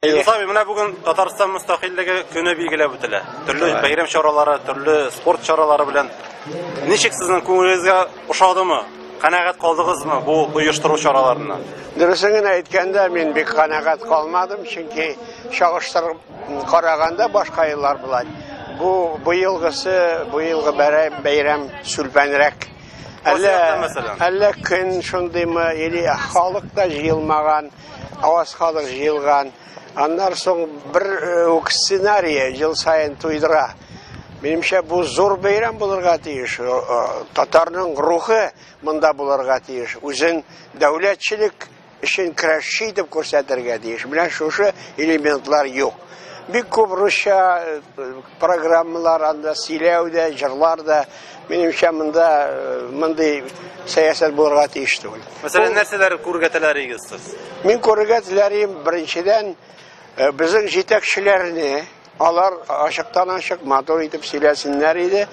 Илдус абый, менә бүген Татарстан мөстәкыйльлеге көне билгеләп үтелә. Төрле бәйрәм чаралары, төрле спорт чаралары белән. Ничек сезнең күңелегезгә ошадымы? Канәгать калдыгызмы бу оештыру чараларыннан? Дөресен генә әйткәндә, мин бик канәгать калмадым, чөнки чагыштырып караганда башка еллар белән бу быелгысы, быелгы бәйрәм сүлпәнрәк. Әллә, әллә көн шундыймы, или халык та җыелмаган. Аваз халык җыелган. Аннан соң бер үк сценарий ел саен туйдыра. Минемчә, бу зур бәйрәм булырга тиеш. Татарның рухы монда булырга тиеш. Үзен дәүләтчелек өчен көрәшче итеп күрсәтергә тиеш. Менә шушы элементлар юк. Бик күп русча программалар анда сөйләү дә, җырлар да. Минемчә, монда мондый сәясәт булырга тиеш түгел. Мәсәлән, нәрсәләр күрергә теләр идегез сез? Мин күрергә теләр идем, беренчедән, безнең җитәкчеләрне, алар ачыктан-ачык матур итеп сөйләсеннәр иде.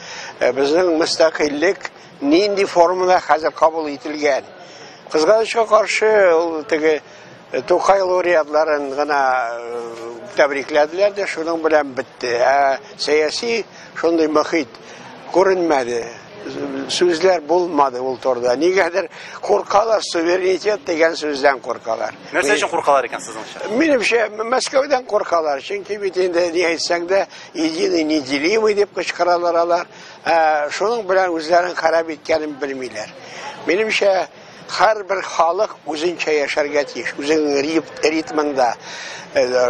Безнең мөстәкыйльлек нинди формада хәзер кабул ителгән. Кызганычка каршы, ул теге Тукай лауреатларын гына тәбрикләделәр дә, шуның белән бетте. Ә сәяси шундый мөхит күренмәде. Сүзләр булмады ул турыда. Нигәдер куркалар, суверенитет дигән сүздән куркалар. Нәрсә өчен куркалар икән сезнеңчә? Минемчә, Мәскәүдән куркалар. Чөнки бит инде ни әйтсәң дә, единый неделимый дип кычкыралар алар. Ә шуның белән үзләрен харап иткәнен белмиләр. Минемчә, һәрбер халык үзенчә яшәргә тиеш, үзенең ритмында.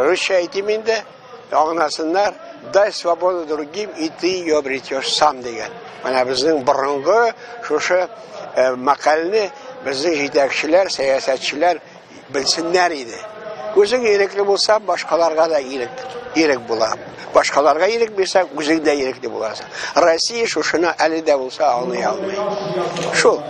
Русча әйтим инде, аңласыннар, дай свободу другим, и ты ее обретешь сам дигән. Менә безнең борынгы шушы мәкальне безнең җитәкчеләр, сәясәтчеләр белсеннәр иде. Үзең ирекле булсаң, башкаларга да ирек, ирек була. Башкаларга ирек бирсәң, үзең дә ирекле буласың. Россия шушыны әле дә булса аңлый алмый. Шул.